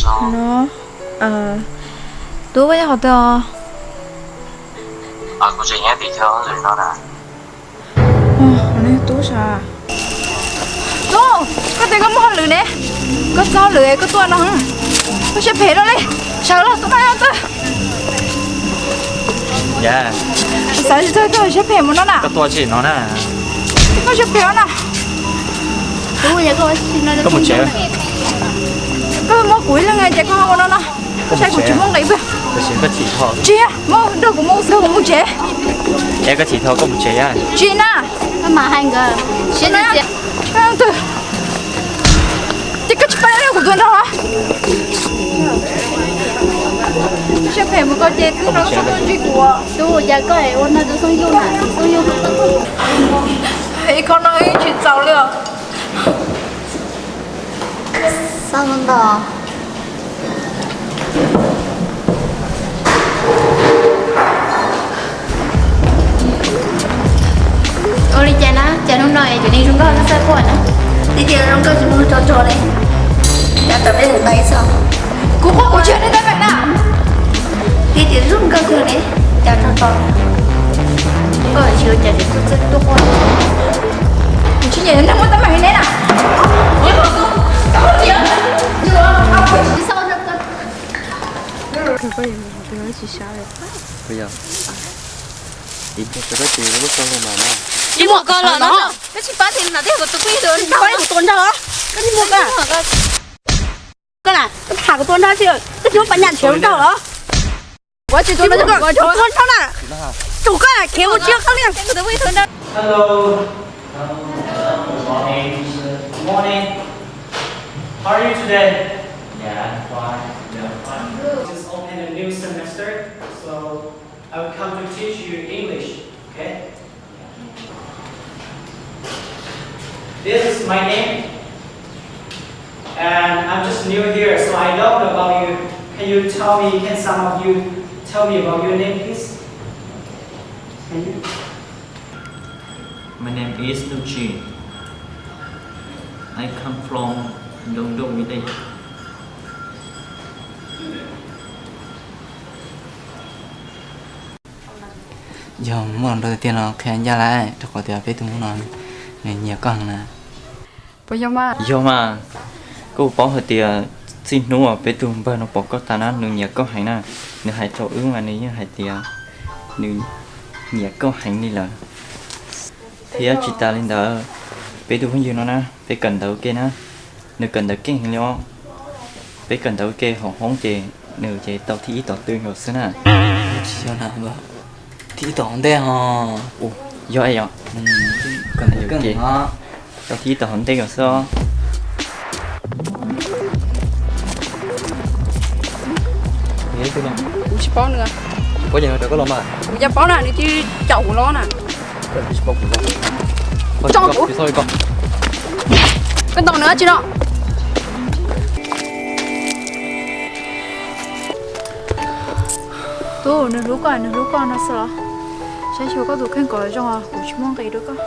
No, tub, koj nyob qhov twg os? Tub sav, tub, koj tias koj muaj hauj lwm ne, koj txog hauj lwm koj tuaj no, koj siab phem luaj li. Sawv los tub, koj nyob twg? Xav tsis txog koj siab phem mus no na. Koj siab phem no na. Koj muab kuv ib leeg ces koj ua no no. Saib kuv tsis muaj nqis pes. Tsis, muab nrog kuv mus, nrog kuv mus tsev. Tsis na. Ces koj tsis pab kuv tus nraug los? Siab phem mus koj ces twb no txhob tuaj ntsib kuv. Tub, cas koj ua no rau Xoob Yuj na, Xoob Yuj. Ib qho no yeej tsis txaus li os. Ua li cas na, cas hnub no es cov neeg zoo nkauj txawj quaj na? Tib tias zoo nkauj tsis muaj tso tso li, cas tawm peb mus tais txog. Kuv quaj kuv tsis yog neeg teeb meem na. Tib tias zoo nkauj kawg li, cas tso tso. Koj tsis ua cas tsis tuaj txawj tuaj quaj. Kuv tsis nyiam neeg muaj teeb meem li neb na. Ib muam koj los no, peb tsis pab tias no twb yog kuv tus phooj ywg, kuv tua nraug, koj ib muam koj. Koj na, koj tham kuv tua nraug xwb, koj tsis muaj pas nyam nrhiav nraug los? Ua tsis tua nraug, tua nraug na. Tsum koj na, khiav mus tsis yog koj li. Hello. Hello. Good morning. Good morning. How are you today? Yeah, I'm fine. Yeah, I'm fine. Just open a new semester, so I will come to teach you English, okay? This is my name, and I'm just new here, so I don't know about you. Can you tell me, can some of you tell me about your name, please? Can you? My name is Nuchi. I come from Dongdong Village. Yog muaj hluas nraug tiag tiag los qhia ncaj lawm, rau qhov tias peb tus hnub no nws nyiam koj heev na. Puas yog mas? Yog mas, koj paub hais tias txij hnub uas peb tus npawg no pom koj tas na nws nyiam koj heev na. Nws hais rau wb mas nws yeej hais tias nws nyiam koj heev li lawm. Thiab tsis tas li ntawd, peb tus phooj ywg no na, peb kawm ntawv ua ke na, nws kawm ntawv keej heev li os. Peb kawm ntawv ua ke hauv hoob ces nws ces tau thib ib tom twg nkaus xwb na. Tsis yog na, thib ib tom hauv ntej ho. Yog, yog. Kawm ntawv keej os, tau thib ib tom hauv ntej nkaus xwb os. Kuv tsis paub nws. Kuv cas paub na, nws cia li caum kuv los na. Koj ntaus nws dab tsi no? Tub, nws hlub koj, nws hlub koj no xwb los? Saib xyuas koj tus kheej kom zoo, kuv tsis muaj nqis rau koj.